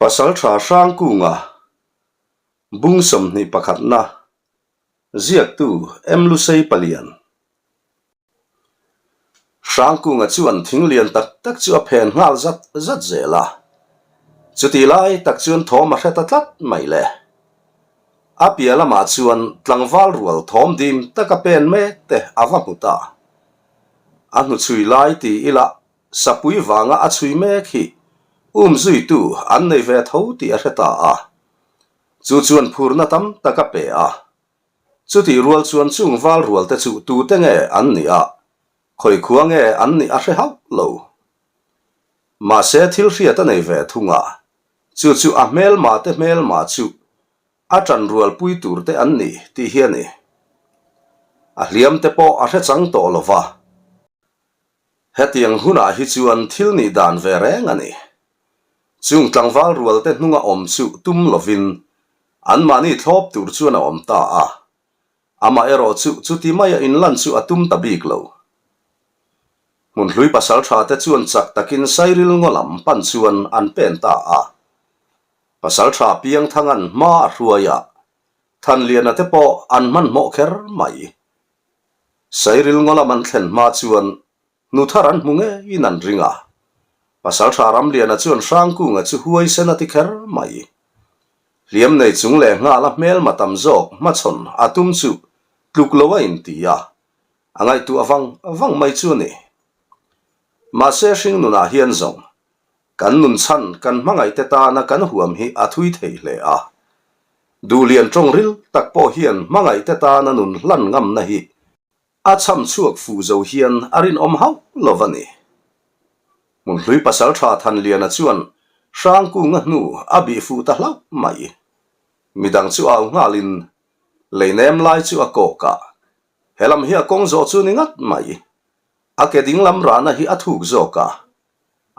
Pasalṭha Hrangkunga, Bung 21 pakhatna, Ziaktu M. Lusei Palian. Hrangkunga chuan thing lian tak tak chu a phen nghal zat zat zel a, chutih lai tak chuan thawm a hre ta tlat mai le. A piah lamah chuan tlangval rual thawm dim taka pen mek te a va hmu ta. A hnuchhui lai ti ila Sapui vanga a chhui mek hi umzuitu an nei ve tho tih a hre ta a, chu chuan phurna tam tak a pe a. Chutih rual chuan chung val rual te chu tute nge an nih a, khawi khua nge an nih a hre hauh lo. Mahse thil hriat a nei ve thung a, chu chu a hmelma te hmelma chu a ṭan rualpui tur te an ni tih hi a ni. A hliam te pawh a hre chang tawh lo va. Hetiang hunah hi chuan thil nih dan ve reng a ni. Chung tlangval rualte hnunga awm chu tum lovin anmahni thlawp tur chuan a awm ta a. Amah erawh chu chuti maia inlan chu a tum ta bik lo. Hmunhlui pasaltha te chuan chak takin Sairil ngaw lam pan chuan an pen ta a. Pasaltha Piangthanga'n hma a hruai a, Thanliana te pawh an hmanhmawh kher mai. Sairil ngaw lam an thlen hma chuan nu thar an hmu ngeiin an ring a. Pasaltha Ramliana chuan Hrangkunga chu huaisen a ti kher mai. Hliam nei chung leh nghal a hmelma tam zawk hmachhawn a tum chu tluk lo a inti a, a ngaihtuah vang vang mai chu a ni. Mahse hringnunah hian zawng Kan nun chhan kan hmangaihte tana kan huam hi a thui thei hle a. Duhlian tawng ril tak pawh hian hmangaihte tana nun hlan ngamna hi a chham chhuak fuh zo hian a rinawm hauh lo va ni. Hmunhlui pasaltha Thanliana chuan Hrangkunga hnu a bih fuh ta hlauh mai. Midang chu au nghalin lei nem lai chu a kawk a, he lam hi a kawng zawh chu ni ngat mai. A ke dinglam rahna hi a thuk zawk a,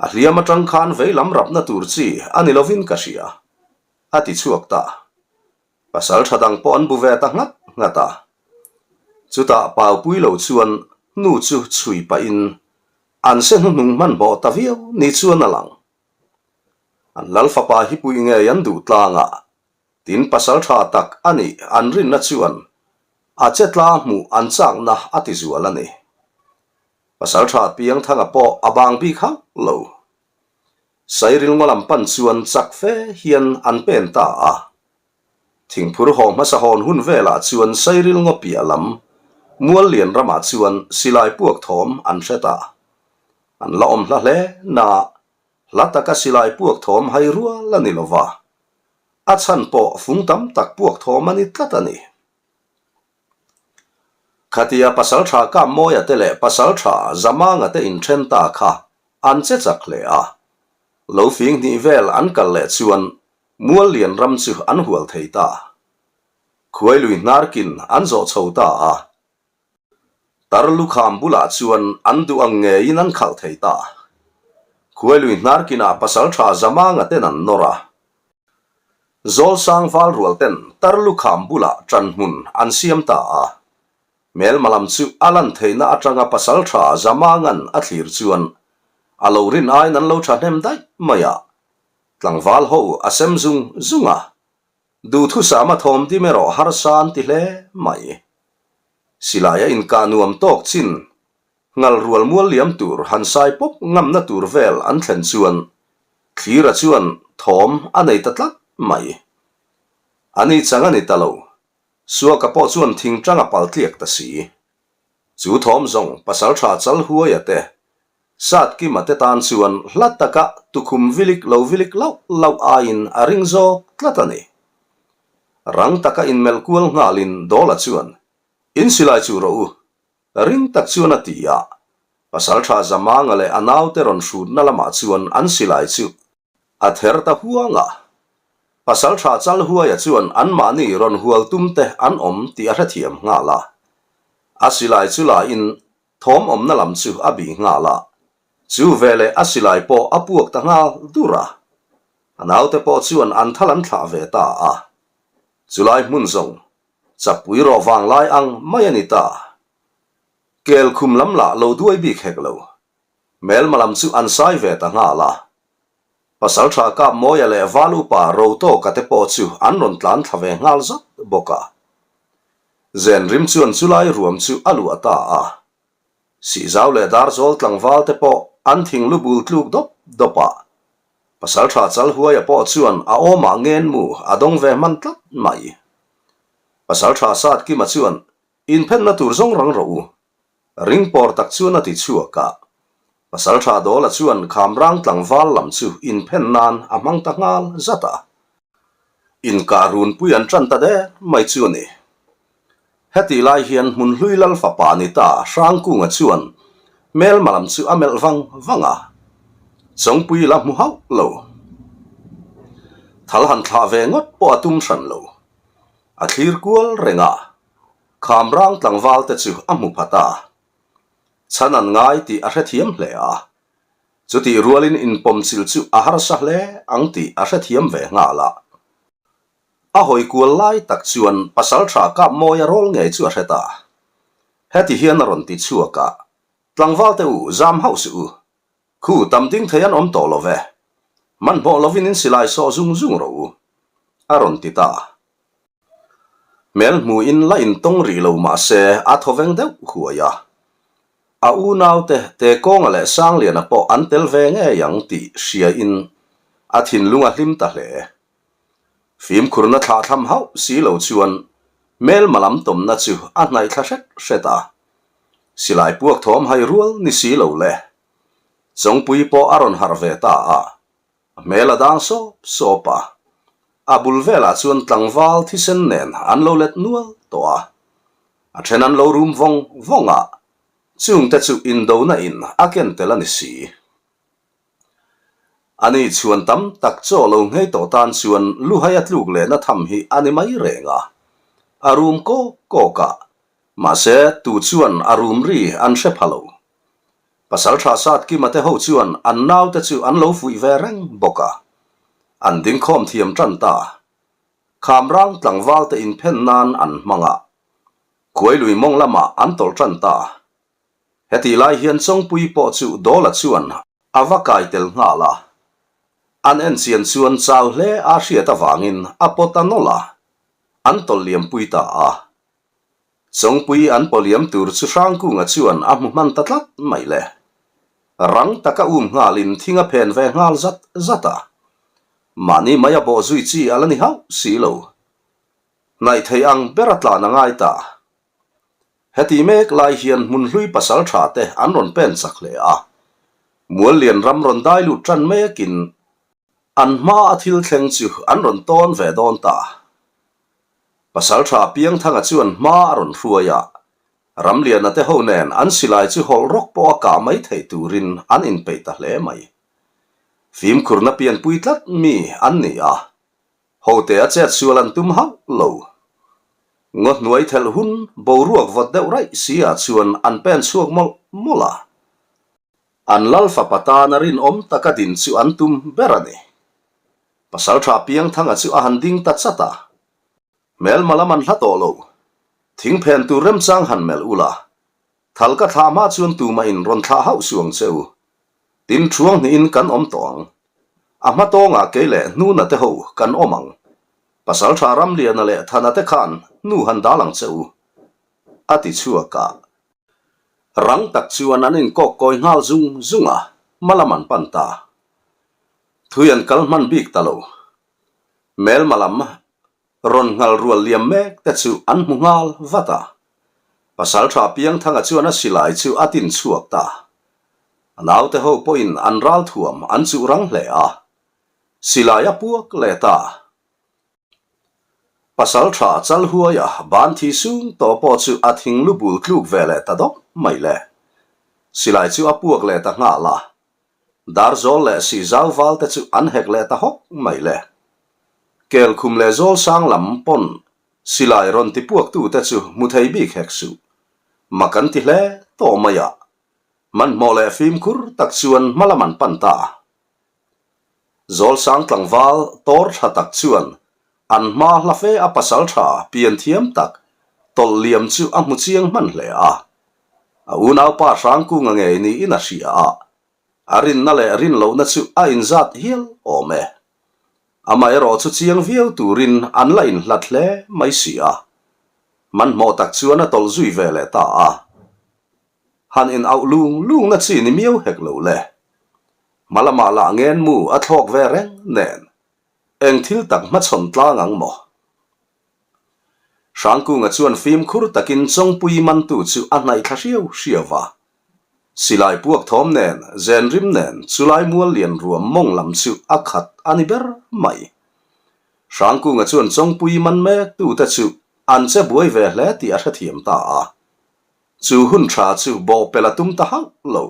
A hliam atang khan vei lam rapna tur chi a ni lovin ka hria, a ti chhuak ta. Pasal tha dang pawh an bu ve ta nghat nghat a. Chutah Paupui lo chuan hnu chu chhui pahin an se hnuhnung hmanhmawh ta viau ni chuan a lang. An lal fapa hi pui ngei an duh tlang a, tin pasal tha tak a nih an rinna chuan a che tla hmuh an chakna a ti zual a ni. Pasaltha Piangthanga pawh a bang bik hauh lo. Sairil ngaw lam pan chuan chak fe hian an pen ta a. Thingphur haw hmasa hawn hun velah chuan Sairil ngaw piah lam Muallian ramah chuan silai puak thawm an hre ta. An la awm hla hle na, hla taka silai puak thawm hai rual a ni lova. A chhan pawh fung tam tak puak thawm a ni tlat a ni. Khatia Pasalṭha Kammawia te leh Pasalṭha Zamanga te inṭhen ta kha an che chak hle a. Lo fing hnih vel an kal leh chuan Muallian ram chu an hual thei ta. Khuailui hnarkin an zawh chho ta a. Tar lukham bulah chuan an duh ang ngeiin an khalh thei ta. Khuailui hnarkinah Pasalṭha Zamanga ten an nawr a. Zawlsang val rual ten tar lukham bulah ṭan hmun an siam ta a. Hmelma lam chu a lan theihna aṭanga pasalṭha Zamanga'n a thlir chuan a lo rin aiin an lo ṭhahnem daih mai a. Tlangval ho a sem zung zung a. Duhthusama thawm dim erawh harsa an ti hle mai. Silai a inkah nuam tawk chin Ngal rual mual liam tur han sai pawp ngamna tur vel an thlen chuan Thlira chuan thawm a nei ta tlat mai. A ni chang a ni ta lo, Suaka pawh chuan thingtang a pal tliak ta si. Chu thawm zawng pasaltha Chalhuaia te, Satkima te tan chuan hla taka tukhum vilik lo vilik lauh lauh aiin a ring zawk tlat a ni. Rang taka inmelh kual nghalin Dawla chuan, In silai chu rawh u, Ring tak chuan a ti a, Pasalṭha Zamanga leh a naute rawn hrutna lamah chuan an silai chu a ther ta huang a. Pasalṭha Chalhuaia chuan anmahni rawn hual tum te an awm tih a hrethiam nghal a. A silai chu lain thawm awmna lam chu a bih nghal a, chu veleh a silai pawh a puak ta nghal dur a. A naute pawh chuan an thal an thlah ve ta a. Chulai hmun zawng Chapui rawh vang lai ang mai a ni ta. Kel khum lam lah lo duai bik hek lo. Hmelma lam chu an sai ve ta nghal a. Pasalṭha Kapmawia leh Val upa Rotawka te pawh chu an rawn tlan thla ve nghal zat bawk a. Zen rim chuan chulai ruam chu a luah ta a. Sihzau leh Darzawl tlangval te pawh an thing lu bul tluk dawp dawp a. Pasalṭha Chalhuaia pawh chuan a awmah ngenmu a dawng ve hman tlat mai. Pasalṭha Satkima chuan inphenna tur zawng rang rawh u. Ring pawr tak chuan a ti chhuak a. Pasalṭha Dawla chuan Khamrang tlangval lam chu inphen nan a hmang ta nghal zat a. Inkah runpui an ṭan ta der mai chu a ni. Hetih lai hian Hmunhlui Lal fapa ni ta Hrangkunga chuan hmelma lam chu a melh vang vang a, Chawngpui la hmu hauh lo. Thal han thlah ve ngawt pawh a tum hran lo. A thlir kual reng a, Khamrang tlangval te chu a hmu phat a. Chhan an ngai tih a hrethiam hle a. Chutih rualin inpawmchilh chu a harsa hle ang tih a hrethiam ve nghal a. A hawi kual lai tak chuan Pasalṭha Kapmawia rawl ngei chu a hre ta. Heti hian a rawn ti chhuak a, Tlangval te u, zam hauh suh u. Khu tam ding thei an awm tawh lo ve. Hmanhmawh lovin in silai sawh zung zung rawh u, a rawn ti ta. Hmel hmuhin la intawng rih lo mah se a thawveng deuh huai a. A unaute Tekawnga leh Sangliana pawh an tel ve ngei ang tih hriain a thinlung a hlim ta hle. Fimkhurna thlahthlam hauh si lo chuan hmelma lam tawmna chu a hnaih thla hret hret a. Silai puak thawm hai rual ni si lo le. Chawngpui pawh a rawn harh ve ta a. A hmel a dang sawp sawp a, a bul velah chuan tlangval thisen nen an lo let nual tawh a, a then an lo rum vawng vawng a, chungte chu indona in a ken tel a ni si. Ani chhuan tam tak chaw lo nghei tawh tan chuan luhai a tluk lehna tham hi a ni mai reng a, a rum kawk kawk a, mahse tu chuan a rum ri an hre pha lo. Pasalṭha Satkima te ho chuan an naute chu an lo fuih ve reng bawk a, an dingkhawm thiam ṭan ta. Khamrang tlangvalte inphen nan an hmang a, Khuailui mawng lamah an tawlh ṭan ta. Hetih lai hian Chawngpui pawh chu Dawla chuan a va kai tel nghal a, an enchian chuan chau hle a hriat avangin a pawt a nawlh a, an tawlh liampui ta a. Chawngpui an pawliam tur chu Hrangkunga chuan a hmu hman ta tlat mai le. Rang taka um nghalin thing a phen ve nghal zat zat a. Mahni mai a bawh zui chi a la ni hauh si lo. Hnaih thei ang ber a tlan a ngai ta. Heti mek lai hian hmunhlui pasal tha te an rawn pen chak hle a. Muallian ram rawn dai lut tan mekin an hma a thil thleng chu an rawn tawn ve dawn ta. Pasalṭha Piangthanga chuan hma a rawn hruai a, Ramliana te ho nen an silai chu hawlh rawk pawh a kah mai theih turin an inpeih ta hle mai. Fimkhurna pianpui tlat mi an ni a, hote a chet sual an tum hauh lo. Ngaw hnuai thelh hun boruak vawt deuh raih si ah chuan an pen chhuak mawlh mawlh a. An lal fapa tana rinawm taka din chu an tum ber a ni. Pasalṭha Piangthanga chu a han ding ta chat a, Hmelma lam an hla tawh lo. Thing phen tur remchang han melh ula, thal ka thlah hma chuan tumah in rawn thlah hauh suh ang che u. Tin thuang hnihin kan awm tawh ang. A hma tawngah kei leh Hnuna te ho kan awm ang. Pasalṭha Ramliana leh Thana te khan hnu han dal ang che u. A ti chhuak a. Rang tak chuan an inkawk kawi nghal zung zung a, hma lam an pan ta. Thui an kal hman bik ta lo. Hmelma lam rawn nghal rual liam mek te chu an hmu nghal vat a. Pasalṭha Piangthanga chuan a silai chu a tin chhuak ta. A naute ho pawhin an ralthuam an chuh rang hle a. Silai a puak leh ta. Pasalṭha Chalhuaia ban thi sung tawh pawh chu a thing lu bul tluk ve leh ta dawp mai le. Silai chu a puak leh ta nghal a. Darzawl leh Sihzau val te chu an hek leh ta hawk mai le. Kelkhum leh Zawlsang lam pawn silai rawn ti puak tu te chu hmu thei bik hek suh. Mak an ti hle tawh mai a. Hmanhmawh leh fimkhur tak chuan hma lam an pan ta. Zawlsang tlangval tawr tha tak chuan an hma hla fe a pasal tha pian thiam tak tawlh liam chu a hmu chiang hman hle a. A unaupa Hrangkunga ngei niin a hria a. A rinna leh rin lohna chu a inzat hial awm e. Amaherawh chu chiang viau turin an la inhlat hle mai si a. Hmanhmawh tak chuan a tawlh zui ve leh ta a. Han in auh lung lungna chi ni miau hek lo le. Hma lamah lah ngenmu a thlawk ve reng nen. Eng thil tak hmachhawn tlang ang maw? Hrangkunga chuan fimkhur takin Chawngpui mantu chu a hnaih thla hriau hriau va. Silai puak thawm nen, zen rim nen chulai mual lian ruam mawng lam chu a khat a ni ber mai. Hrangkunga chuan Chawngpui man mek tute chu an che buai ve hle tih a hrethiam ta a. Chu hun tha chu bawhpelh a tum ta hauh lo.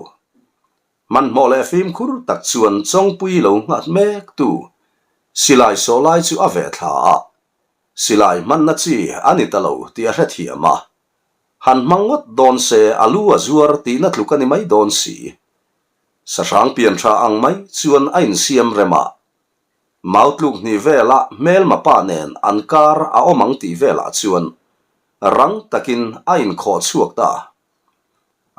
Hmanhmawh leh fimkhur tak chuan Chawngpui lo nghat mek tu silai sawh lai chu a veh thla a, silai hmanna chi a ni ta lo tih a hrethiam a. Han hmang ngawt dawn se a lu a zuar tihna tluk a ni mai dawn si. Sahrang pian tha ang mai chuan a insiam rem a. Mau tluk hnih vela hmelma pa nen an kar a awm ang tih velah chuan rang takin a inkhawh chhuak ta.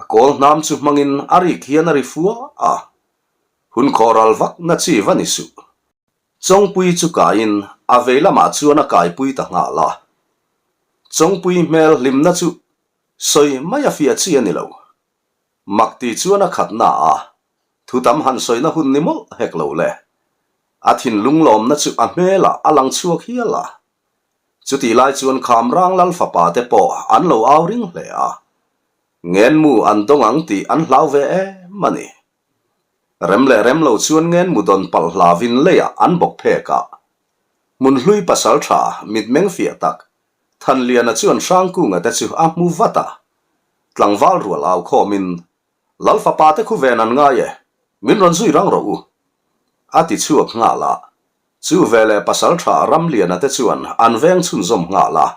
A kawl hnam chu hmangin a rik hian a ri fua a, hun khawh ral vak na chi va ni suh. Chawngpui chu kaiin a vei lamah chuan a kaipui ta nghal a. Chawngpui hmel hlimna chu sawi mai a fiah chi a ni lo. Mak ti chuan a khat na a, thu tam han sawina hun ni mawlh hek lo le. A thinlung lawmna chu a hmelah a lang chhuak hial a. Chutih lai chuan Khamrang Lal fapa te pawh an lo au ring hle a, Ngenmu an dawng ang tih an hlau ve em a ni. Rem leh rem lo chuan Ngenmu dawn palh hlavin leiah an bawk phek a. Hmunhlui pasal tha mitmeng fiah tak Thanliana chuan Hrangkunga te chu a hmu vat a, tlangval rual au khawmin Lal fapa te khu ven an ngai e, min rawn zui rang rawh u, a ti chhuak nghal a. Chu veleh Pasaltha Ramliana te chuan an veng chhunzawm nghal a.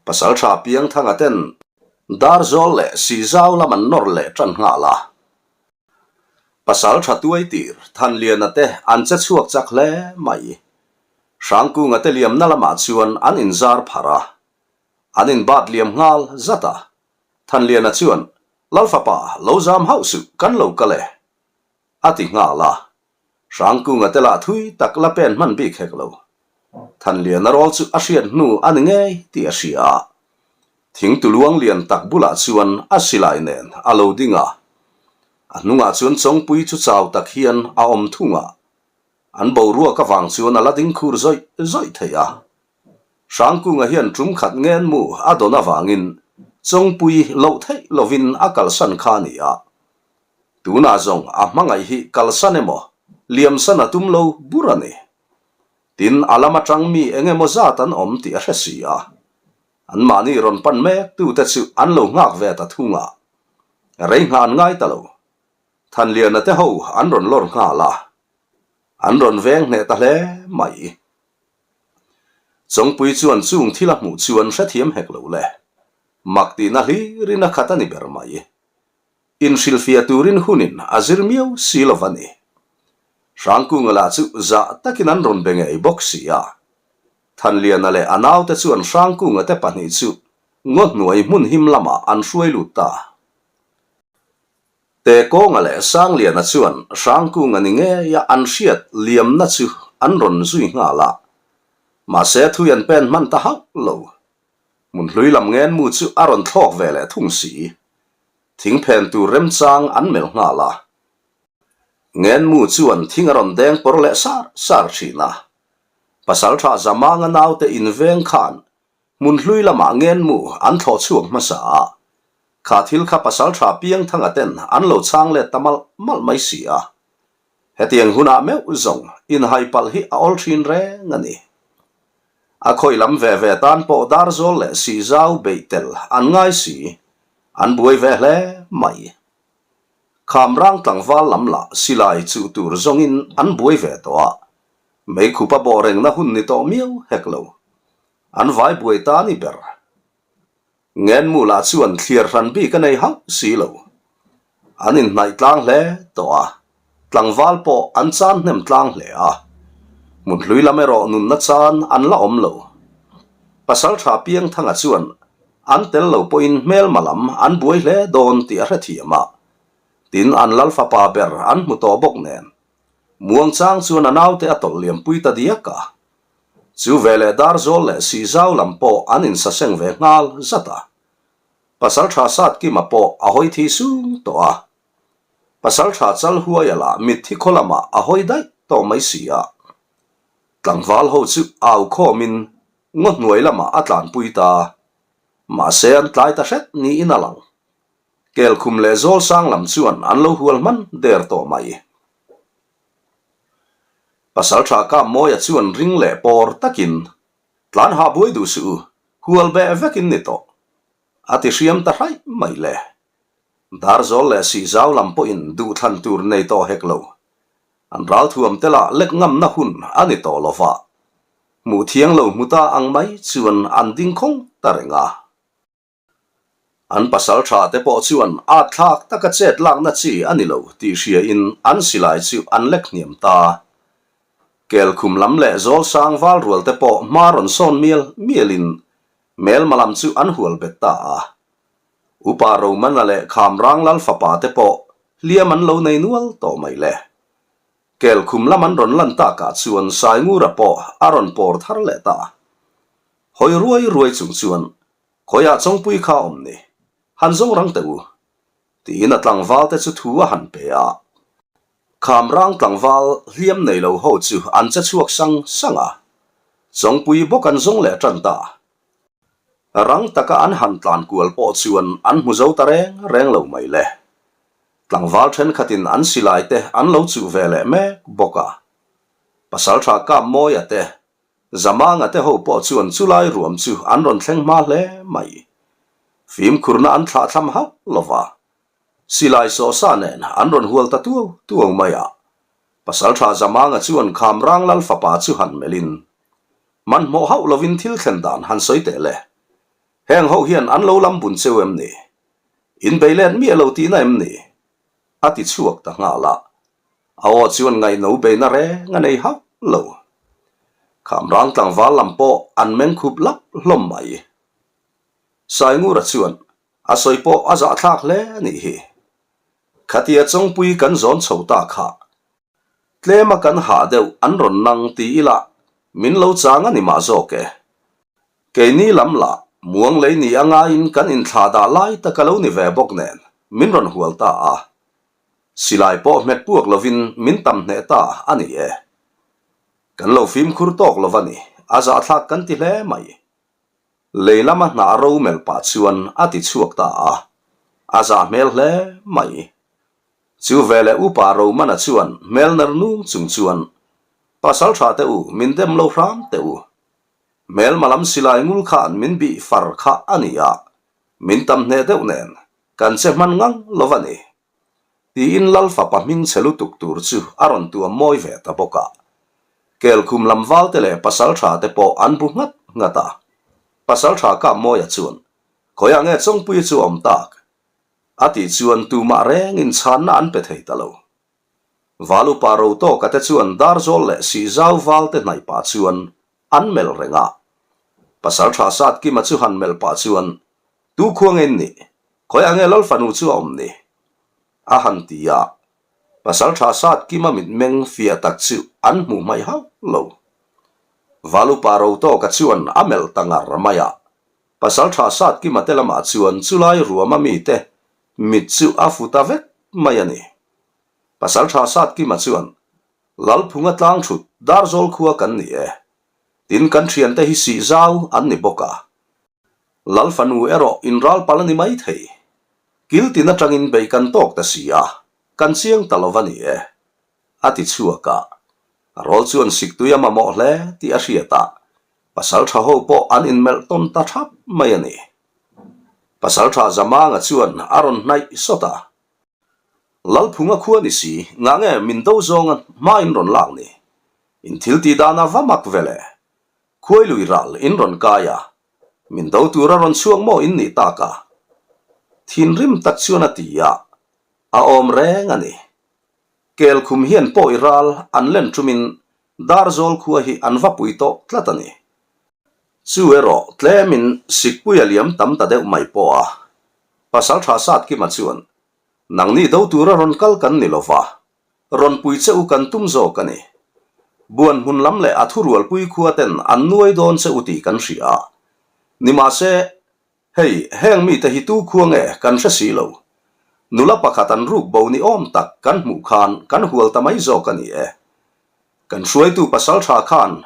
Pasaltha Piangthanga ten Darzawl leh Sihzau lam an nawr leh tan nghal a. Pasaltha Tuaitir Thanliana te an che chhuak chak hle mai. Hrangkunga te liamna lamah chuan an inzar pharh a. An inbat liam nghal zat a. Thanliana chuan, Lalfapa, lo zam hauh suh, kan lo kal e. A ti nghal a. Hrangkunga te lah thui tak la pen hman bik hek lo. Thanliana rawl chu a hriat hnu a ni ngei tih a hria a. Thingtuluang lian tak bulah chuan a silai nen a lo ding a. A hnungah chuan Chawngpui chu chau tak hian a awm thung a. An boruak avang chuan a la ding khur zawih zawih thei a. Hrangkunga hian tum khat ngen mu a dawn avangin Chawngpui loh theih lovin a kalsan kha a ni a. Tunah zawng a hmangaih hi kalsan emaw, liamsan a tum lo bur a ni. Tin, a lam atang mi eng emaw zat an awm tih a hre si a. Anmahni rawn pan mek tute chu an lo nghak ve ta thung a. Rei nghah an ngai ta lo. Thanliana te ho an rawn lawr nghal a. An rawn veng hneh ta hle mai. Chawngpui chuan chung thil a hmuh chuan hrethiam hek lo le. Mak tihna hlirin a khat a ni ber mai. Inhrilhfiah turin hunin a zir miau si lo va ni. Hrangkunga lah chu zah takin an rawn be ngei bawk si a. Thanliana leh a naute chuan Hrangkunga te pahnih chu ngaw hnuai hmun him lamah an hruai lut ta. Tekawnga leh Sangliana chuan Hrangkunga ni ngeia an hriat liamna chu an rawn zui nghal a. Mahse thui an pen hman ta hauh lo. Hmunhlui lam ngenmu chu a rawn thlawk ve leh thung si. Thing phen tur remchang an melh nghal a. Ngenmu chuan thing a rawn deng pawr leh sar sar thin a. Pasaltha Zamanga naute inveng khan hmunhlui lamah ngenmu an thlawh chhuak hmasa a. Kha thil kha Pasaltha Piangthanga ten an lo chhang let ta malh malh mai si a. Hetiang hunah meuh zawng inhai palh hi a awl thin reng a ni. A khawi lam ve ve tan pawh Darzawl leh Sihzau beih tel an ngai si, an buai ve hle mai. Khamrang tlangval lam lah silai chuh tur zawngin an buai ve tawh a, meikhupa bawh rengna hun ni tawh miau hek lo. An vai buai ta a ni ber. Ngenmu lah chuan thliar hran bik a nei hauh si lo. An inhnaih tlang hle tawh a, tlangval pawh an chan hnem tlang hle a. Hmunhlui lam erawh nunna chan an la awm lo. Pasaltha Piangthanga chuan an tel lo pawhin hmelma lam an buai hle dawn tih a hrethiam a. Tin, an lal fapa ber an hmu tawh bawk nen, muangchang chuan a naute a tawlh liampui ta diak a. Chu veleh Darzawl leh Sihzau lam pawh an insaseng ve nghal zat a. Pasalṭha Satkima pawh a hawi thi sung tawh a. Pasalṭha Chalhuaia lah mitthi khaw lamah a hawi daih tawh mai si a. Tlangval ho chu au khawmin ngaw hnuai lamah a tlanpui ta. Mahse an tlai ta hret niin a lang. Kelkhum leh Zawlsang lam chuan an lo hual hman der tawh mai. Pasalṭha Kammawia chuan ring leh pawr takin, Tlan hah buai duh suh u, hual beh vekin ni tawh. A ti hriam ta hraih mai le. Darzawl leh Sihzau lam pawhin duhthlan tur nei tawh hek lo. An ralthuam te lah lek ngamna hun a ni tawh lo va. Hmuh thiang lo hmu ta ang mai chuan an ding khawng ta reng a. An pasal tha te pawh chuan at thlak taka chet lakna chi a ni lo tih hriain an silai chu an lek hniam ta. Kelkhum lam leh Zawlsang valrual te pawh hma rawn sawn mial mialin Hmelma lam chu an hual bet ta a. Upa Romana leh Khamrang Lal fapa te pawh hliam an lo nei nual tawh mai le. Kelkhum lam an rawn lan takah chuan Saingura pawh a rawn pawr thar leh ta. Hawi ruai ruai chung chuan, Khawiah Chawngpui kha awm ni? Han zawng rang teh u. Tiin a tlangval te chu thu a han pe a. Khamrang tlangval hliam nei lo ho chu an che chhuak sang sang a. Chawngpui bawk an zawng leh tan ta. Rang taka an han tlan kual pawh chuan an hmu zo ta reng reng lo mai le. Tlangval thenkhatin an silai te an lo chuh ve leh mek bawk a. Pasaltha Kapmawia te Zamanga te ho pawh chuan chulai ruam chu an rawn thleng hma hle mai. Fimkhurna an thlahthlam hauh lo va. Silai sawhsa nen an rawn hual ta tuau tuau mai a. Pasaltha Zamanga chuan Khamrang Lal fapa chu han melhin, Hmanhmawh hauh lovin thil thlen dan han sawi teh le. Heng ho hian an lo lam bun cheu em ni? In bei let miah lo tihna em ni? A ti chhuak ta nghal a. A aw chuan ngaihno beina reng a nei hauh lo. Khamrang tlangval lam pawh an meng khup lap hlawm mai. Saingura chuan a sawi pawh a zahthlak hle a nih hi. Khatia Chawngpui kan zawn chho ta kha. Tlema kan hah deuh an rawn nang ti ila min lo chang a ni mah zawk e. Keini lam lah muang lei ni a ngaiin kan inthlah dah lai tak a lo ni ve bawk nen min rawn hual ta a. Silai pawh hmet puak lovin min tam hneh ta a ni e. Kan lo fimkhur tawk lo va ni, a zahthlak kan ti hle mai. Lei lama hnah ro melh pah chuan a ti chhuak ta a, a zah hmel hle mai. Chu veleh Upa Romana chuan hmel ner nung chung chuan, Pasal tha teh u, min dem lo hram teh u. Hmelma lam silai ngul khan min bih far kha a ni a, min tam hneh deuh nen kan che hman ngang lo va ni. Tiin Lal fapa hming chhe lutuk tur chu a rawn tuam mawi ve ta bawk a. Kelkhum lam valte leh pasaltha te pawh an bu nghat nghat a. Pasaltha Kapmawia chuan, Khawiah nge Chawngpuii chu a awm tak? A tih chuan tumah rengin chhanna an pe thei ta lo. Valupa Rotawka te chuan Darzawl leh Sihzau valte hnaih pah chuan an melh reng a. Pasaltha Satkima chu han melh pah chuan, Tu khua nge in nih? Khawiah nge Lal fanu chu a awm ni? A han ti a. Pasaltha Satkima mitmeng fiah tak chu an hmuh hmaih hauh lo. Valupa Rotawka chuan a melh ta ngar mai a. Pasaltha Satkima te lamah chuan chulai ruama mite mit chu a fu ta vek mai a ni. Pasaltha Satkima chuan, Lalphunga tlang thut Darzawl khua kan ni e. Tin kan thiante hi sih zau an ni bawk a. Lal fanu erawh inral pal a ni mai thei. Kil tin atangin bei kan tawk ta si a, kan chiang ta lo va ni e. A ti chhuak a. A rawl chuan siktui a mamawh hle tih a hriat a, pasaltha ho pawh an inmelh tawn ta thap mai a ni. Pasaltha Zamanga chuan a rawn hnaih sawt a. Lalphunga khua ni si, ngah nge min do zawnga hma in rawn lak ni? In thil tih dan a va mak ve le. Khuai lui ral in rawn kai a, min do tur a rawn chhuak maw in nih tak a? Thinrim tak chuan a ti a, a awm reng a ni. Kelkhum hian pawi ral an len tumin Darzawl khua hi an va pui tawh tlat a ni. Chu erawh tlemin Sikpui a liam tam ta deuh mai pawh a. Pasaltha Satkima chuan. Nangni do tura rawn kal kan ni lova, rawn pui che u kan tum zawk a ni. Buan hmun lam leh a thurualpui khua ten an nuai dawn che u tih kan hria a. Nimahse, hei, heng mite hi tu khua nge kan hre si lo. Nula pakhat an ruk bo ni awm tak kan hmuh khan kan hual ta mai zawk a ni e. Kan hruaitu pasal tha khan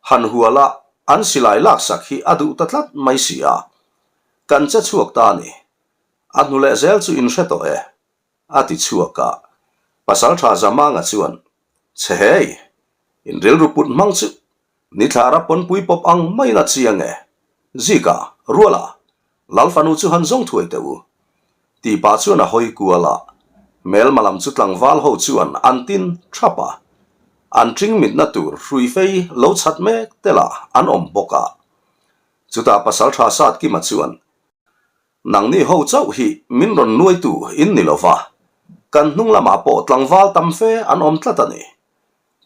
han hual a, an silai laksak hi a duh ta tlat mai si a. Kan che chhuak ta a ni. A hnu leh zel chu in hre tawh e, a ti chhuak a. Pasalṭha Zamanga chuan, Chhe hei, in rilru put hmang chu nithlara pawnpui pawp ang maiin a chiang e. Zika, Ruala, Lalfanu chu han zawng thuai teh u. Tih pah chuan a hawi kual a. Hmelma lam chu tlangval ho chuan an tin thap a. An ṭing mitna tur hrui fei lo chhat mek te lah an awm bawk a. Chutah Pasalṭha Satkima chuan, Nangni ho chauh hi min rawn nuaitu in ni lo va, kan hnung lamah pawh tlangval tam fe an awm tlat a ni.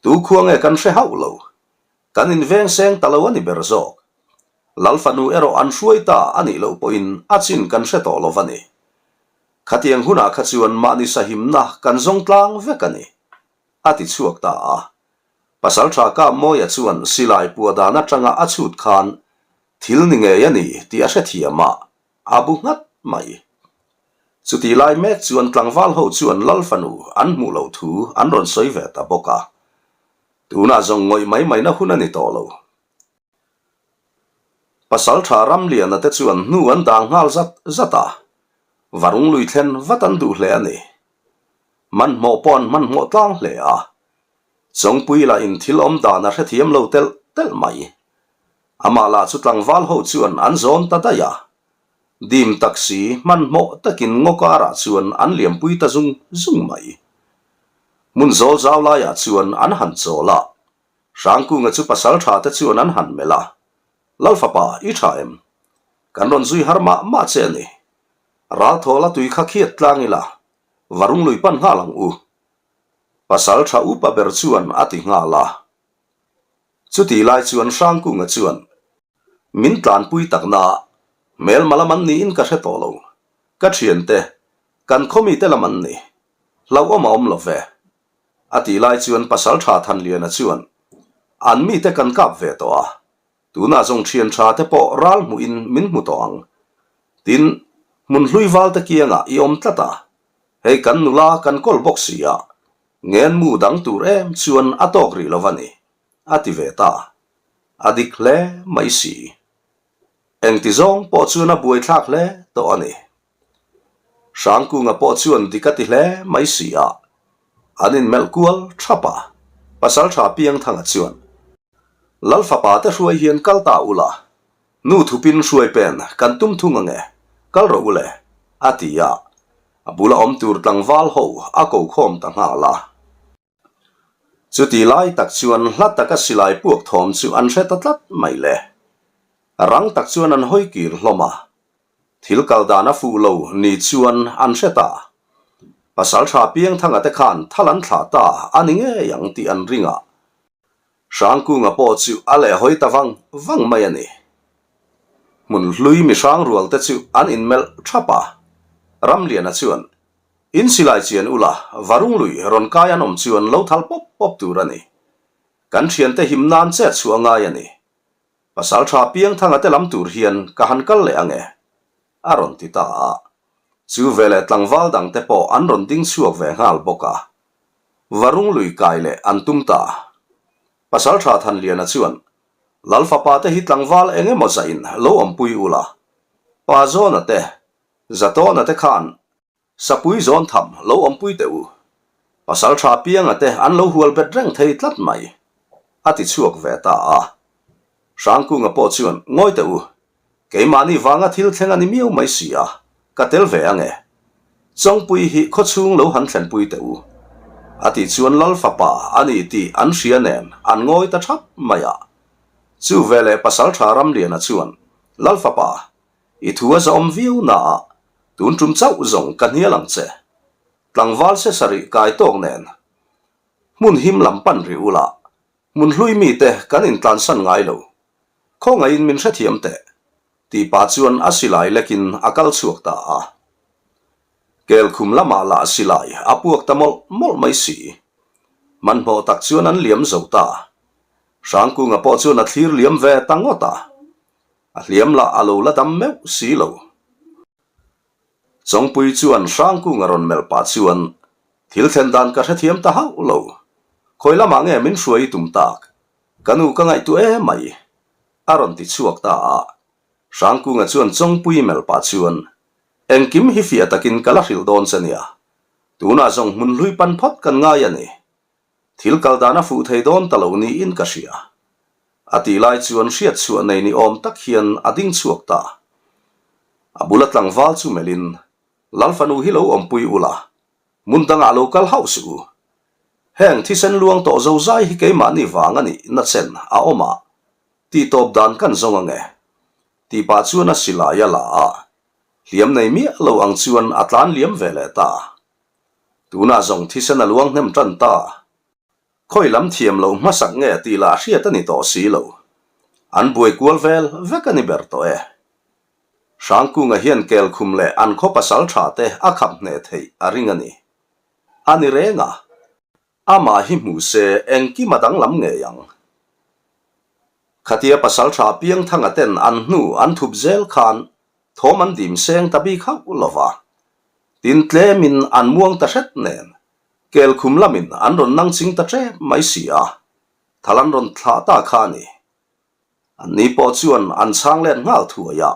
Tu khua nge kan hre hauh lo. Kan inveng seng ta lo a ni ber zawk. Lal fanu erawh an hruai ta a nih loh pawhin a chin kan hre tawh lo va ni. Khatiang hunah kha chuan mahni sahimna kan zawng tlang vek a ni, a ti chhuak ta a. Pasalṭha Kapmawia chuan silai puah dan aṭanga a chhut khan Thil ni ngei a ni tih a hrethiam a, a bu nghat mai. Chutih lai mek chuan tlangval ho chuan Lal fanu an hmuh loh thu an rawn sawi ve ta bawk a. Tunah zawng ngawih mai maina hun a ni tawh lo. Pasalṭha Ramliana te chuan hnu an dang nghal zat zat a, Varung lui thlen vat an duh hle a ni. Hmanhmawh pawh an hmanhmawh tlang hle a, Chawngpui lah in thil awm dan a hrethiam lo telh telh mai. Amah lah chu tlangval ho chuan an zawn ta daih a. Dim tak si hmanhmawh takin ngaw karah chuan an liampui ta zung zung mai. Hmun zawl zau laiah chuan an han chawl a. Hrangkunga chu pasal tha te chuan an han melh a. Lalfapa, i tha em? Kan rawn zui har mah mah che a ni. Ralthawl a tui kha khiat tlang ila, varung lui pan nghal ang u. Pasal tha upa ber chuan a ti nghal a. Chutih lai chuan Hrangkunga chuan, Min tlanpui takna hmelma lam an niin ka hre tawh lo. Ka thiante, kan khawmite lam an ni. Hlauhawm a awm lo ve. A tih lai chuan Pasal tha Thanliana chuan, An mite kan kap ve tawh a, Tunah zawng thian tha te pawh ral hmuhin min hmu tawh ang. Tin, hmun hlui val te kiangah i awm tlat a, hei kan nula kan kawl bawk si a, ngen mu dang tur em chuan a tawk rih lo va ni, a ti ve ta. A dik hle mai si. Engti zawng pawh chuan a buaithlak hle tawh a ni. Hrangkunga pawh chuan dik a ti hle mai si a, an inmelh kual thap a, Pasaltha Piangthanga chuan, Lal fapa te hruai hian kal ta ula, nu thupin hruai pen kan tum thung ange, kal rawh ule, a ti a, a bula awm tur tlangval ho a ko khawm ta nghal a. Chuti lai tak chuan hla taka silai puak thawm chu an hre ta tlat mai le. Rang tak chuan an hawi kir hlawm a. Thil kal dan a fuh lo ni chuan an hre ta. Pasaltha Piangthanga te khan thal an thlah ta a ni ngei ang tih an ring a. Hrangkunga pawh chu a leh hawi ta vang vang mai a ni. Hmun hlui mihrang rual te chu an inmelh thap a. Ramliana chuan In silai chian ula, varung lui rawn kai an awm chuan lo thal pawp pawp tur a ni. Kan thiante him nan chet chhuah ngai a ni. Pasal tha Piangthanga te lam tur hian ka han kal leh ang e, a rawn ti ta a. Chu veleh tlangval dang te pawh an rawn ding chhuak ve nghal bawk a. Varung lui kai leh an tum ta. Pasal tha Thanliana chuan, Lal fapa te hi tlangval eng emaw zahin lo awmpui ula, Pa Zawna te, Zatawna te khan Sapui zawn tham lo awmpui teh u. Pasal tha pianga te an lo hual bet reng thei tlat mai, a ti chhuak ve ta a. Hrangkunga pawh chuan, Ngawi teh u, keimahni vanga thil thleng a ni miau mai si a, ka tel ve ange. Chawngpui hi khawchhung lo han thlenpui teh u. A tih chuan Lal fapa a ni tih an hria nen an ngawi ta thap mai a. Chu veleh Pasal tha Ramliana chuan, Lal fapa, I thu a zahawm viau naah tun tum chauh zawng ka hnial ang che. Tlangval se sarih kai tawk nen hmun him lam pan rih ula, hmun hlui mite kan intlansan ngai lo. Khawngaihin min hrethiam teh, tih pah chuan a silai lekin a kal chhuak ta a. Kelkhum lamah lah silai a puak ta mawlh mawlh mai si. Hmanhmawh tak chuan an liam zo ta. Hrangkunga pawh chuan a thlir liam ve ta ngawt a. A hliam lah a lo la dam meuh si lo. Chawngpui chuan Hrangkunga rawn melh pah chuan, Thil thlen dan ka hrethiam ta hauh lo. Khawi lamah nge min hruai i tum tak? Ka nu ka ngaihtuah em mai. A rawn ti chhuak ta a. Hrangkunga chuan Chawngpui melh pah chuan, Engkim hi fiah takin ka la hrilh dawn che nia. Tunah zawng hmun hlui pan phawt kan ngai a ni. Thil kal dan a fuh thei dawn ta lo niin ka hria. A tih lai chuan hriat chhuah nei ni awm tak hian a ding chhuak ta. A bula tlangval chu melhin, Lalfanu hi lo awmpui ula, hmun dangah lo kal hauh suh u. Heng thisen luang tawh zozai hi keimahni vang a nih na chen a awm a, tihtawp dan kan zawng ange. Tih pah chuan a silai a la a, hliam nei miah lo ang chuan a tlan liam ve leh ta. Tunah zawng thisen a luang hnem tan ta. Khawi lam thiam loh hmasak nge tih lah hriat a ni tawh si lo. An buai kual vel vek a ni ber tawh e. Hrangkunga hian kelkhum leh an khaw pasal tha te a khap hneh theih a ring a ni. A ni reng a. Amah hi hmu se engkim a danglam ngei ang. Khatia pasal tha Piangthanga ten an hnu an thup zel khan thawm an dim seng ta bik hauh lo va. Tin tlemin an muang ta hret nen kelkhum lamin an rawn nang ching ta ṭep mai si a, thal an rawn thlah ta kha a ni. Anni pawh chuan an chhang let nghal thuai a,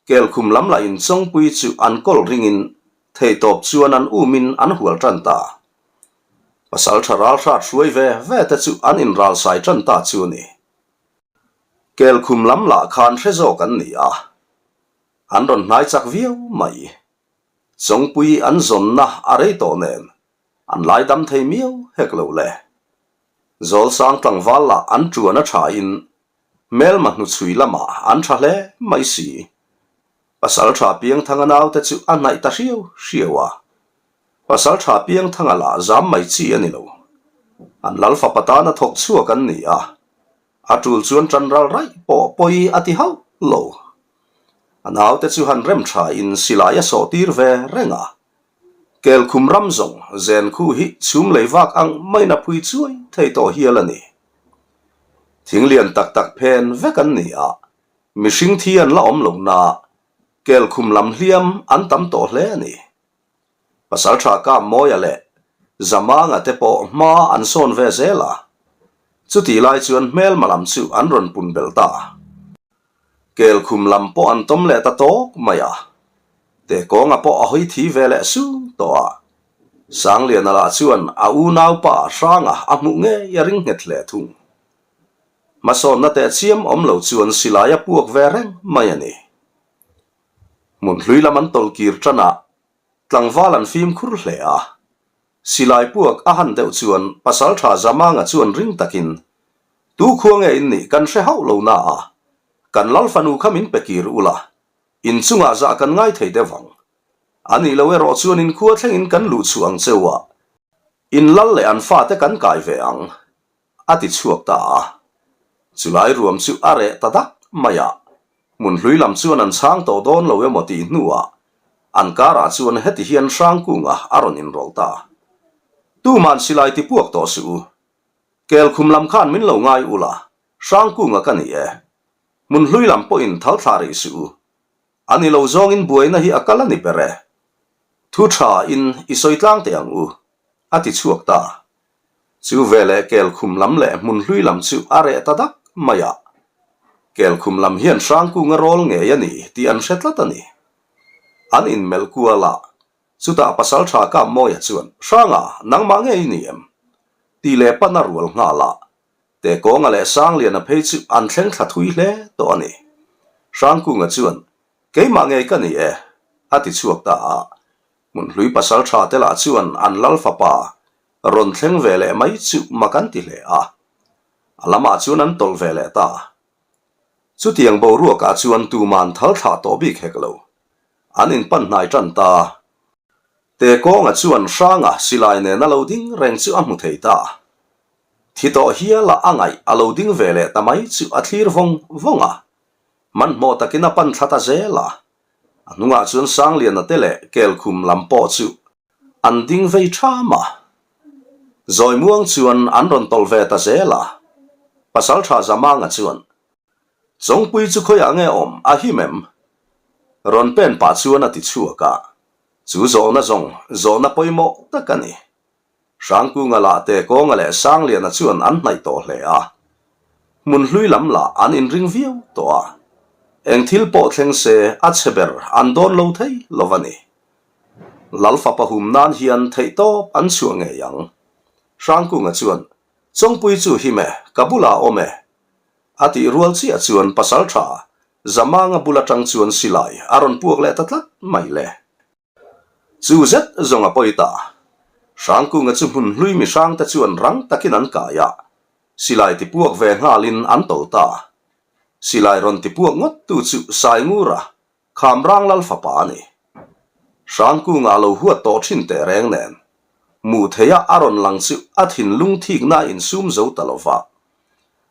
Kelkhum lam lah in Chawngpui chu an kawl ringin theihtawp chuan an umin an hual tan ta. Pasal tha ral hrat hruai ve ve te chu an inral sai tan ta chu a ni. Kelkhum lam lah khan hre zawk an ni a, an rawn hnai chak viau mai. Chawngpui an zawnna a rei tawh nen an lai dam thei miau hek lo le. Zawlsang tlangval lah an tuan a tha in Hmelma hnuchhui lamah an tha hle mai si. Pasal tha Piangthanga naute chu a hnaih ta hriau hriau a. Pasal tha Piangthanga lah zam mai chi a ni lo. An lal fapa tana thawk chhuak an ni a. A tul chuan tan ral raih pawh pawi a ti hauh lo. A naute chu han rem tha in silai a sawh tir ve reng a. Kelkhum ram zawng zen khu hi chhum lei vak ang maiin a phui chuai thei tawh hial a ni. Thing lian tak tak phen vek an ni a, mihring thi an la awm lo na, kelkhum lam hliam an tam tawh hle a ni. Pasaltha Kammawia leh Zamanga te pawh hma an sawn ve zel a, chutih lai chuan hmelma lam chu an rawn pun belh ta. Kelkhum lam pawh an tawm leh ta tawk mai a, Tekawnga pawh a hawi thi ve leh sung tawh a. Sangliana lah chuan a unaupa Hranga a hmuh ngei a ring nghet hle thung. Hmasawnna teh chiam awm lo chuan silai a puak ve reng mai a ni. Hmun hlui lam an tawlh kir tan a, tlangval an fimkhur hle a. Silai puak a han deuh chuan Pasaltha Zamanga chuan ring takin, Tu khua nge in nih kan hre hauh lo na a, kan lal fanu kha min pe kir ula, in chungah zah kan ngai thei deuh ang. A nih lo erawh chuan in khua thlengin kan luh chhuah ang cheu a, in lal leh an fate kan kai ve ang, a ti chhuak ta a. Chulai ruam chu a reh ta dak mai a, hmun hlui lam chuan an chhang tawh dawn lo emaw tih hnuah an karah chuan heti hian Hrangkunga a rawn inrawlh ta. Tuman silai ti puak tawh suh u. Kelkhum lam khan min lo ngai ula, Hrangkunga ka ni e. Hmun hlui lam pawhin thal thla rih suh u. A ni lo zawngin buaina hi a kal a ni ber e. Thu tha in i sawi tlang teh ang u, a ti chhuak ta. Chu veleh Kelkhum lam leh hmun hlui lam chu a reh ta dak mai a. Kelkhum lam hian Hrangkunga rawl ngei a ni tih an hre tlat a ni. An inmelh kual a, chutah Pasaltha Kammawia chuan, Hranga, nangmah ngei i ni em? tih leh pan a rual nghal a. Tekawnga leh Sangliana phei chu an thleng thla thui hle tawh a ni. Hrangkunga chuan, Keimah ngei ka ni e, a ti chhuak ta a. Hmunhlui pasal tha te lah chuan an lal fapa rawn thleng ve leh mai chu mak an ti hle a. A lamah chuan an tawlh ve leh ta. Chutiang boruakah chuan tuman thal thlah tawh bik hek lo. An inpan hnai tan ta. Tekawnga chuan Hranga silai nena lo ding reng chu a hmu thei ta. Thi tawh hiala a ngaih a lo ding ve leh ta mai chu a thlir vawng vawng a. Hmanhmawh takin a pan thla ta zel a. A hnungah chuan Sangliana te leh Kelkhum lam pawh chu an ding vei ṭham a. Zawimuang chuan an rawn tawlh ve ta zel a. Pasalṭha Zamanga chuan, Chawngpui chu khawiah nge awm a him em? Rawn pen pah chuan a ti chhuak a. Chu zawhna zawng zawhna pawimawh tak a ni. Hrangkunga lah te Kawnga leh Sangliana chuan an hnaih tawh hle a. Hmun hlui lam lah an inring viau tawh a. Eng thil pawh thleng se a chhe ber an dawn lo thei lo a ni. Lal fapa hum nan hian theihtawp an chhuah ngei ang. Hrangkunga chuan, Chawngpui chu him e, ka bulah awm e. A tih rual chiah chuan Pasaltha Zamanga bul atang chuan silai a rawn puak leh ta tlat mai le. Chu zet zawng a pawi ta. Hrangkunga chu hmun hlui mi hrangte chuan rang takin an kai a, silai ti puak ve nghalin an tawlh ta. Silai rawn ti puak ngawt tu chu Saingura, Khamrang Lal fapa a ni. Hrangkunga a lo huat tawh thin teh reng nen, hmuh theiha a rawn lang chu a thinlung thikna a insum zo ta lo va.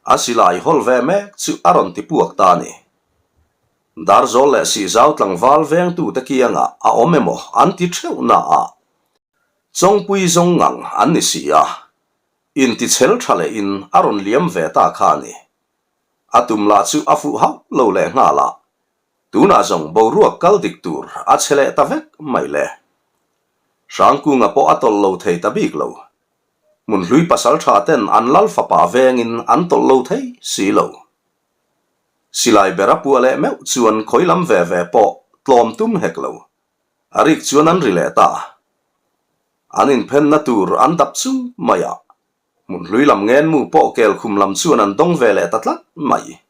A silai hawl ve mek chu a rawn ti puak ta a ni. Darzawl leh Sihzau tlangval vengtute kiangah a awm emaw an ti theuh na a, Chawngpui zawng ngang an ni si a, intichhel tha lehin a rawn liam ve ta kha a ni. A tum lah chu a fuh hauh lo leh nghal a, tunah zawng boruak kal dik tur a chhe leh ta vek mai le. Hrangkunga pawh a tawlh lo thei ta bik lo. Hmunhlui pasal tha ten an lal fapa vengin an tawlh lo thei si lo. Silai ber a puah leh meuh chuan khawi lam ve ve pawh tlawm tum hek lo. A rik chuan an ri leh ta. An inphenna tur an dap chung mai a, hmun hlui lam ngenmu pawh kel khum lam chuan an dawng ve leh ta tlat mai.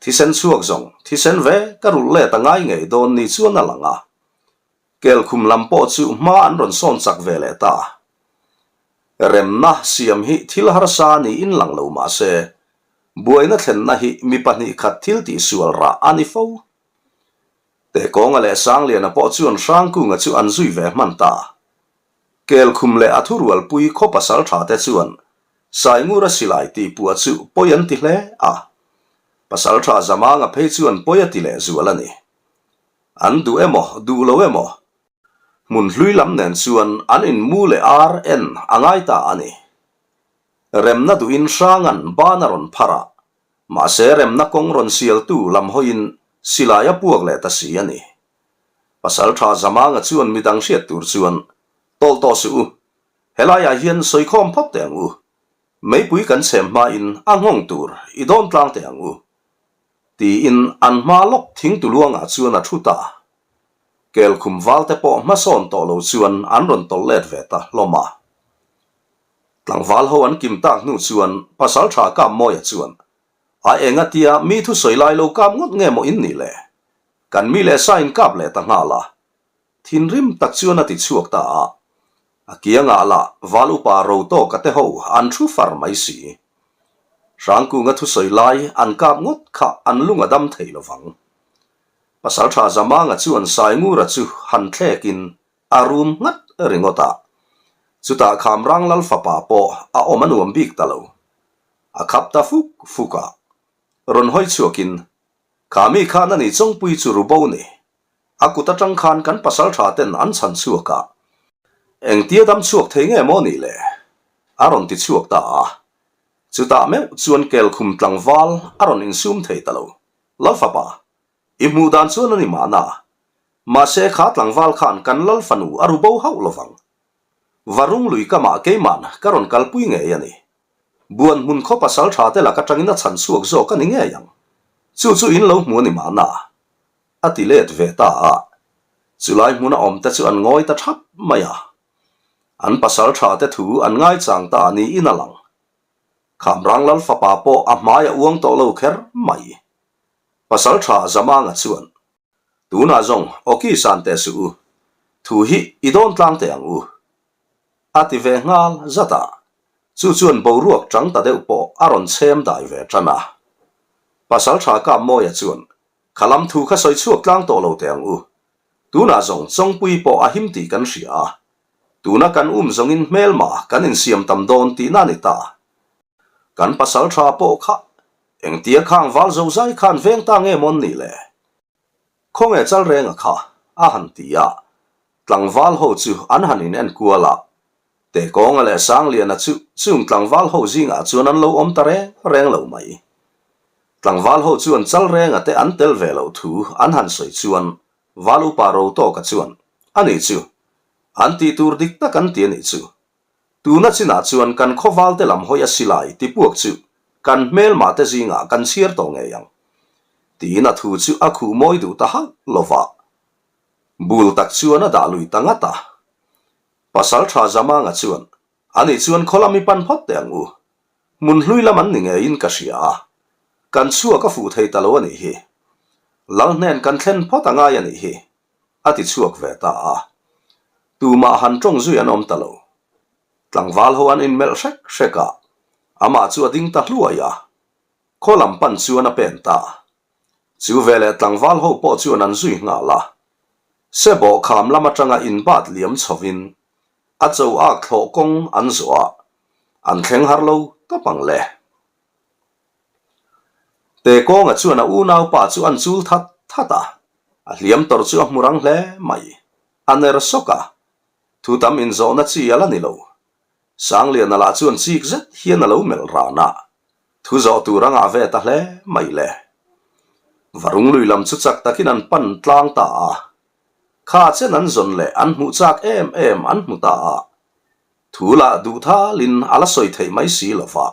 Thisen chhuak zawng thisen ve ka rulh let a ngai ngei dawn ni chuan a lang a. Kel khum lam pawh chu hma an rawn sawn chak ve leh ta. Remna siam hi thil harsa niin lang lo mah se, buaina thlenna hi mi 2 khat thil tihsual rah a ni fo. Tekawnga leh Sangliana pawh chuan Hrangkunga chu an zui ve hman ta. Kel khum leh a thurualpui khaw pasal tha te chuan Saingura silai tihpuah chu pawi an ti hle a. Pasal tha Zamanga phei chuan pawi a ti leh zual a ni. An duh emaw, duh lo emaw, hmun hlui lam nen chuan an inmu leh ar en a ngai ta a ni. Remna duhin Hranga'n ban a rawn phar a, mahse remna kawng rawn sialtu lam hawiin silai a puak leh ta si a ni. Pasalṭha Zamanga chuan midang hriat tur chuan, Tawlh tawh suh u, helaiah hian sawikhawm phawt teh ang u. Meipui kan chhem hmain a nghawng tur i dawn tlang teh ang u. Tiin an hma lawk thing tuluangah chuan a thu ta. Kelkhum valte pawh hmasawn tawh lo chuan an rawn tawlh let ve ta hlawm a. Tlangval ho an kim tak hnu chuan Pasaltha Kammawia chuan, A enga tia mi thusawi lai lo kap ngawt nge maw in nih le? Kan mi leh sa in kap leh ta nghal a. Thinrim tak chuan a ti chhuak ta a. A kiangah lah val upa ro tawka te ho an thu far mai si. Hrangkunga thusawi lai an kap ngawt kha an lung a dam thei lovang. Pasaltha Zamanga chuan Saingura chu han thlekin a rum nghat ringawt a. Chutah Khamrang Lal fapa pawh a awm a nuam bik ta lo. A khap ta fuk fuk a. Rawn hawi chhuakin, Kha mi khan a ni Chawngpui chu ru bo ni. A kut atang khan kan pasal tha ten an chhan chhuak a. Engtia dam chhuak thei nge maw ni le? A rawn ti chhuak ta a. Chutah meuh chuan Kelkhum tlangval a rawn insum thei ta lo. Lal fapa, i hmuh dan chuan a ni mahna. Mahse kha tlangval khan kan lal fanu a ru bo hauh lovang. Varung lui kamah keiman ka rawn kalpui ngei a ni. Buan hmun khaw pasal tha te lak atangin a chhan chhuak zawk a ni ngei ang. Chu chu in lo hmu a ni mahna. A ti let ve ta a, chulai hmuna awmte chu an ngawi ta thap mai a. An pasal tha te thu an ngaichang ta niin a lang. Khamrang Lal fapa pawh a hmai a uang tawh lo kher mai. Pasal tha Zamanga chuan, Tunah zawng awki san teh suh u, thu hi i dawn tlang teh ang u. A ti ve nghal zat a, chu chuan boruak chang ta deuh pawh a rawn chhem dai ve tan a. Pasal tha Kammawia chuan, Kha lam thu kha sawi chhuak tlang tawh lo teh ang u. Tunah zawng Chawngpui pawh a him tih kan hria a. Tuna kan um zawngin hmelma kan insiam tam dawn tihna a ni ta. Kan pasal tha pawh kha engtia khang val zo zai khan veng ta nge mawn ni le? Khawnge Chalrenga kha? a han ti a. Tlangval ho chu an han in en kual a. Tekawnga leh Sangliana chu chung tlangval ho zingah chuan an lo awm ta reng reng lo mai. Tlangval ho chuan Chalrenga te an tel ve loh thu an han sawi chuan Val upa Rotawka chuan, A nih chu, an tih tur dik tak an ti a nih chu. Tuna chinah chuan kan khawvalte lam hawi a silai tipuak chu kan hmelmah te zingah kan chhiar tawh ngei ang. Tiin a thu chu a khuh mawi duh ta hauh lo va. Bul tak chuan a dah lui ta ngat a. Pasal tha Zamanga chuan, Ani chuan khaw lam i pan phawt teh ang u. Hmun hlui lam an ni ngeiin ka hria a. Kan chhuak a fuh thei ta lo a nih hi. Lal hnen kan thlen phawt a ngai a nih hi. A ti chhuak ve ta a. Tumah han tawng zui an awm ta lo. Tlangval ho an inmelh hrek hrek a, amah chu a ding ta hluai a. Khaw lam pan chuan a pen ta. Chu veleh tlangval ho pawh chuan an zui nghal a. Sebawh kham lam atanga inbat liam chhovin a cho ak thlawh kawng an zawh a, an thleng har lo tawp ang le. Tekawnga chuan a unaupa chu an chul that that a, a hliam tawrh chu a hmu rang hle mai. A ner sawk a, thu tam inzawhna chi a la ni lo. Sangliana lah chuan chik zet hian a lo melh ran a, thu zawh tur a ngah ve ta hle mai le. Varung lui lam chu chak takin an pan tlang ta a, kha chen an zawn leh an hmuh chak em em an hmu ta a, thu lah duh thalin a la sawi theih mai si lo va.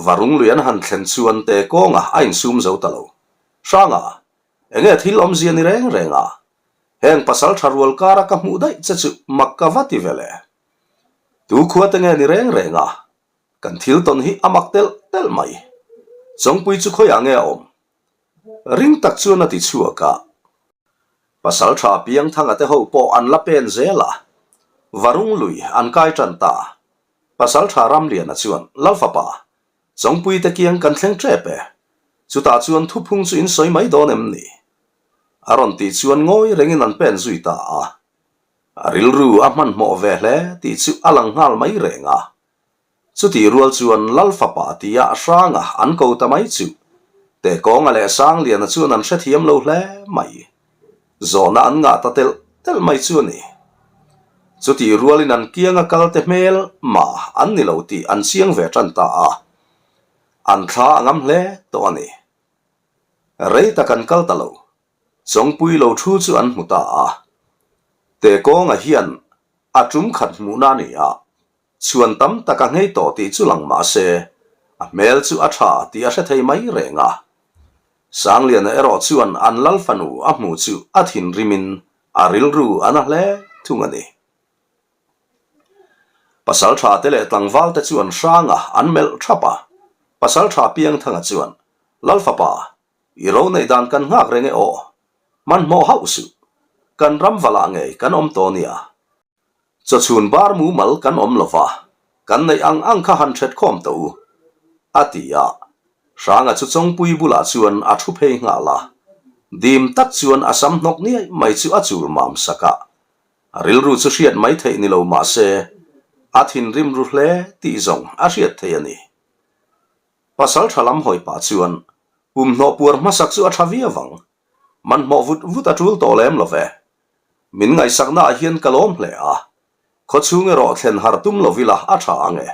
Varung lui an han thlen chuan te kawnga a insum zo ta lo. Hranga, enge thil awmzia ni reng reng a? Heng pasal tha rual kara ka hmuh daih che chu mak ka va ti ve le. Tu khua te nge ni reng reng a, kan thil tawn hi a mak telh telh mai. Chawngpui chu khawiah nge a awm? Ring tak chuan a ti chhuak a. Pasal tha Piangthanga te ho pawh an la pen zel a, Varung lui an kai tan ta. Pasal tha Ramliana chuan, Lalfapa, Chawngpui te kiang kan thleng tep e. Chutah chuan thuphung chu in sawi mai dawn em ni? A rawn tih chuan ngawi rengin an pen zui ta a. A rilru a hmanhmawh ve hle tih chu a lang nghal mai reng a. Chutih rual chuan Lal fapa tia Hranga an ko ta mai chu Tekawnga leh Sangliana chuan an hrethiam lo hle mai. Zawhna an ngah ta telh telh mai chu a ni. Chutih rualin an kianga kalte hmel ma an ni lo tih an chiang ve tan ta a. An thla a ngam hle tawh a ni. Rei tak an kal ta lo. Chawngpui lo thu chu an hmu ta a. Tekawnga hian a tum khat hmuhna a ni a, chhuan tam tak a nghei tawh tih chu lang mah se, a hmel chu a tha tih a hre thei mai reng a. Sangliana erawh chuan an lal fanu a hmu chu a thinrimin a rilru a na hle thung a ni. Pasaltha te leh tlangval te chuan Hranga an melh thap a, Pasaltha Piangthanga chuan, Lalfapa, I ro neih dan kan nghak reng e aw. Hmanhmawh hauh suh. Kan ram valah ngei kan awm tawh nia. Chawchhun bar mumal kan awm lo va, kan neih ang ang kha han ṭhet khawm tawh u, a ti a. Hranga chu Chawngpui bulah chuan a thu phei nghal a. Dim tak chuan a sam hnawk niaih mai chu a chul mam sak a. A rilru chu hriat mai theih ni lo mah se, a thinrim ru hle tih zawng a hriat theih a ni. Pasal tha lam hawi pah chuan pumhnawh puar hmasak chu a tha viau ang. Manhmawh vut vut a tul tawh lem lo ve. Min ngaihsaknaah hian ka lawm hle a, khawchhung erawh thlen har tum lo ila a tha ang e.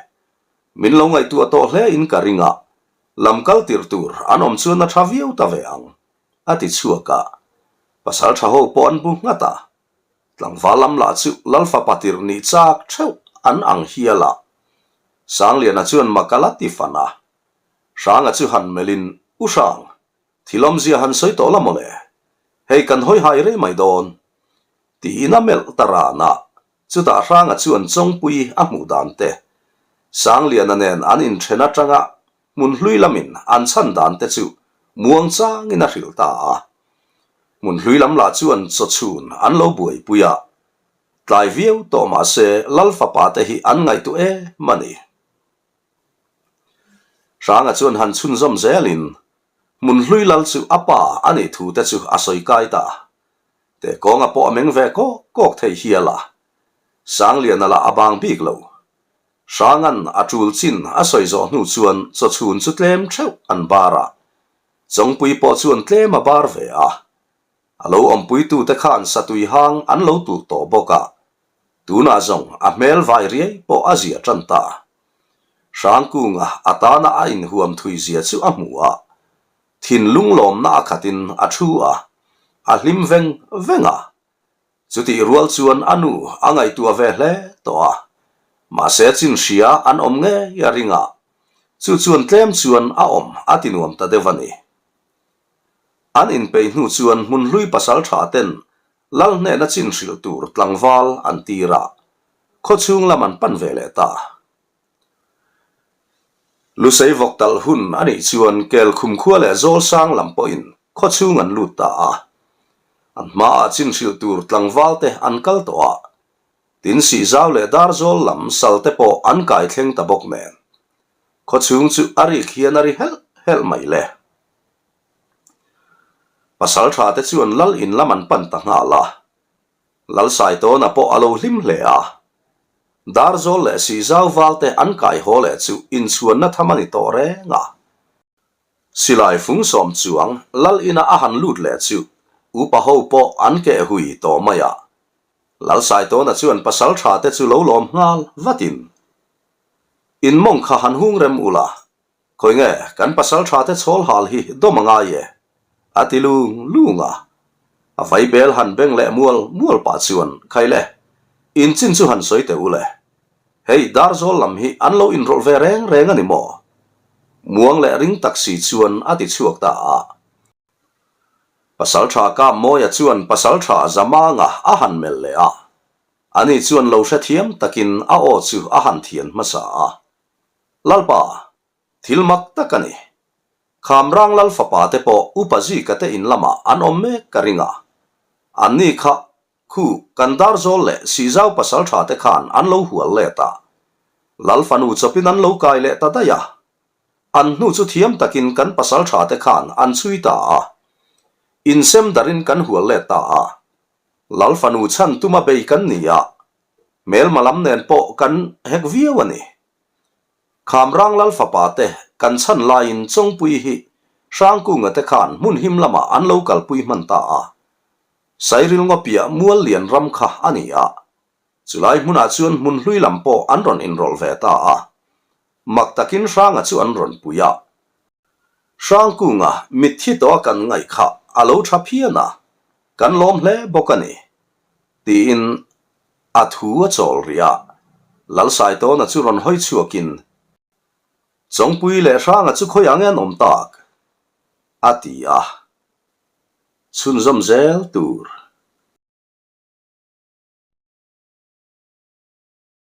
Min lo ngaihtuah tawh hle in ka ring a, lam kal tir tur an awm chuan a tha viau ta ve ang, a ti chhuak a. Pasal tha ho pawh an bu nghat a, Tlangval lam lah chu Lalfapa tir nih chak theuh an ang hial a. Sangliana chuan mak a la ti fan a. Hranga chu han melhin, U Hrang, thil awmzia han sawi tawh la mawle. Hei kan hawi hai rei mai dawn. Tiin a melh ta ran a. Chutah Hranga chuan Chawngpui a hmuh dan te, Sangliana nen an inthen atanga Hmun hlui lamin an chhan dan te chu muang changin a hrilh ta a. Hmun hlui lam lah chuan chawchhun an lo buaipui a, tlai viau tawh mah se Lal fapa te hi an ngaihtuah em a ni. Hranga chuan han chhunzawm zelin hmun hlui lal chu a pa a nih thu te chu a sawi kai ta. Tekawnga pawh a meng ve kawk kawk thei hial a, Sangliana lah a bang bik lo. Hrangan a tul chin a sawi zawh hnu chuan chawchhun chu tlem theuh an bar a, Chawngpui pawh chuan tlem a bar ve a. A lo awmpuitute khan satui hang an lo tulh tawh bawk a, tunah zawng a hmel vai riai pawh a zia tan ta. Hrangkunga a tana a inhuam thui zia chu a hmu a, thinlung lawmna a khatin a thu a, a hlim veng veng a. Chutih rual chuan a nu a ngaihtuah ve hle tawh a, mahse chin hria an awm ngei a ring a, chu chuan tlem chuan a awm a ti nuam ta deuh a ni. An inpeih hnu chuan hmun hlui pasal tha ten lal hnehna chin hrilh tur tlangval an tir a, khawchhung lam an pan ve leh ta. Lusei vawk talh hun a nih chuan Kelkhum khua leh Zawlsang lam pawhin khawchhung an lut ta a. An hmaah chin hrilh tur tlangval te an kal tawh a, tin Sihzau leh Darzawl lam sal te pawh an kai thleng ta bawk nen. Khawchhung chu a rik hian a ri helh helh mai le. Pasaltha te chuan lal in lam an pan ta nghal a. Lalsaitawna pawh a lo hlim hle a. Darzawl leh Sihzau valte an kai haw leh chu inchhuanna tham a ni tawh reng a. Silai fung sawm chuang Lal ina a han lut leh chu upa ho pawh an keh hui tawh mai a. Lalsaitawna chuan pasal tha te chu lo lawm nghal vatin, In mawng kha han hung rem ula, Khawi nge kan pasal tha te chhawl hal hi dawm a ngai e? a ti lung lung a. A vaibel han beng leh mual mual pah chuan, Khai le, in chin chu han sawi teh u le. Hei Darzawl lam hi an lo inrawlh ve reng reng a ni maw? Muang leh ring tak si chuan a ti chhuak ta a. Pasal tha Kammawia chuan pasal tha Zamanga a han melh leh a. Ani chuan lo hrethiam takin a aw chu a han thian hmasa a. Lalpa, thil mak tak a ni. Khamrang Lal fapa te pawh Upa Zika te in lamah an awm mek ka ring a. Anni kha khu kan Darzawl leh Sihzau pasaltha te khan an lo hual let a. Lal fanu chawpin an lo kai leh ta daih a. An hnu chu thiam takin kan pasaltha te khan an chhui ta a. Insem darin kan hual let ta a. Lal fanu chhan tuma bei kan ni a. Hmelma lam nen pawh kan hek viau a ni. Khamrang Lal fapa te kan chhan laiin Chawngpui hi Hrangkunga te khan hmun him lamah an lo kalpui hman ta a. Sairil ngawpiah mual lian ram kha a ni a. Chulai hmunah chuan hmun hlui lam pawh an rawn inrawlh ve ta a. Mak takin Hranga chu an rawn pui a. Hrangkunga mitthi tawh a kan ngaih kha a lo tha phian a, kan lawm hle bawk a ni. Tiin a thu a chawl rih a, Lalsaitawna chu rawn hawi chhuakin, Chawngpui leh Hranga chu khawiah nge an awm tak? a ti a. Chhunzawm zel tur.